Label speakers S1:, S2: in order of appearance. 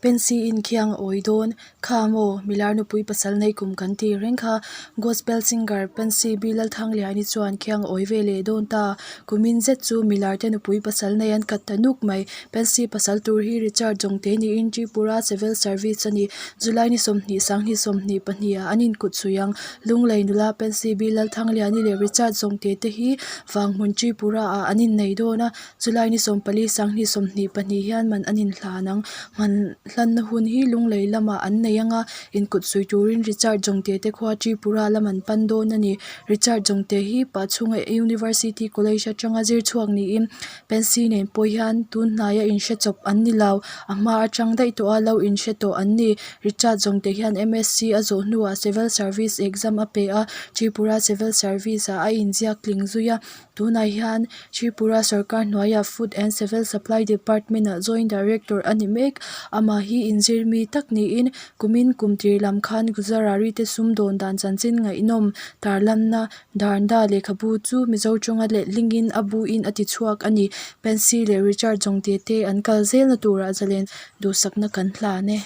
S1: Pensy in khiang a awi dawn. Kha maw, milar nupui pasal nei kum kan ti reng kha. Gospel singer Pensy B Lalthangliani chuan khiang a awi ve leh dawn ta. Kumin zet chu milar te nupui pasal nei an kat ta nuk mai. Pensy pasal tur hi Richard Jongte niin Tripura Civil Service a ni. July ni 20 2022 ah an inkut chhui ang. Lunglei nula Pensy B Lalthangliani leh Richard Jongte te hi Vanghmun Tripura ah an innei dawn a. Chulai ni 14 2022 hian man an inhlan ang. Man hlanna hun hi Lunglei lamah an nei ang a, inkut sawi turin Richard Jongte te khua Tripura lam an pan dawn a ni. Richard Jongte hi Pahchhunga University College atanga zir chhuak niin Pensy nen pawh hian tun hnaia inhre chawp an ni lo. A hma atang daih tawha lo inhre tawh an ni. Richard Jongte hian MSc a zawh hnuah Civil Service exam a pe a, Tripura Civil Service ah a inziak tling zui a. Tunah hian Tripura sorkar hnuaiah Food and Civil Supply Department ah Joint Director a ni mek. Amah hi inzir mi tak niin kumin kum tir lam khan Gujarari te sum dawn dan chanchin ngaihnawm tarlanna Dharnda lehkhabu chu Mizo tawnga lehlingin a buin a ti chhuak a ni. Pensy leh Richard Jongte te an kal zelna turah zalen duhsakna kan hlan e.